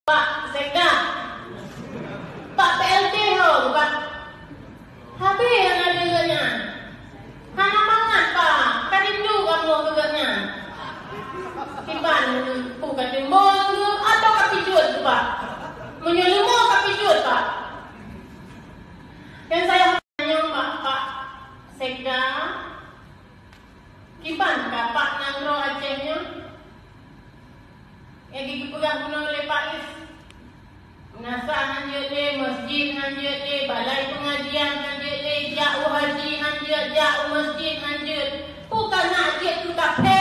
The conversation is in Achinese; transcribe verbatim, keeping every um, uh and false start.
Pak Sekda, Pak P L T ho, Pak. Habéh hana deungon nyan. Hana mangat, Pak. Ka rindu kamoe keu gobnyan. Kiban, peue ka teumbon keu atau ka pijuet keu, Pak? Meunyoe leumo ka pijuet, Pak. Dan saya tanyong bak Pak Sekda, kiban ka Pak nanggroe Aceh nyoe? Nyang geupeugah bunoe lé Pak Is, meunasah han jeuet lé, masjid han jeuet lé, balai peungajian han jeuet lé, jak u haji han jeuet, jak u masjid han jeuet. Peue ka na jeuet keu kafé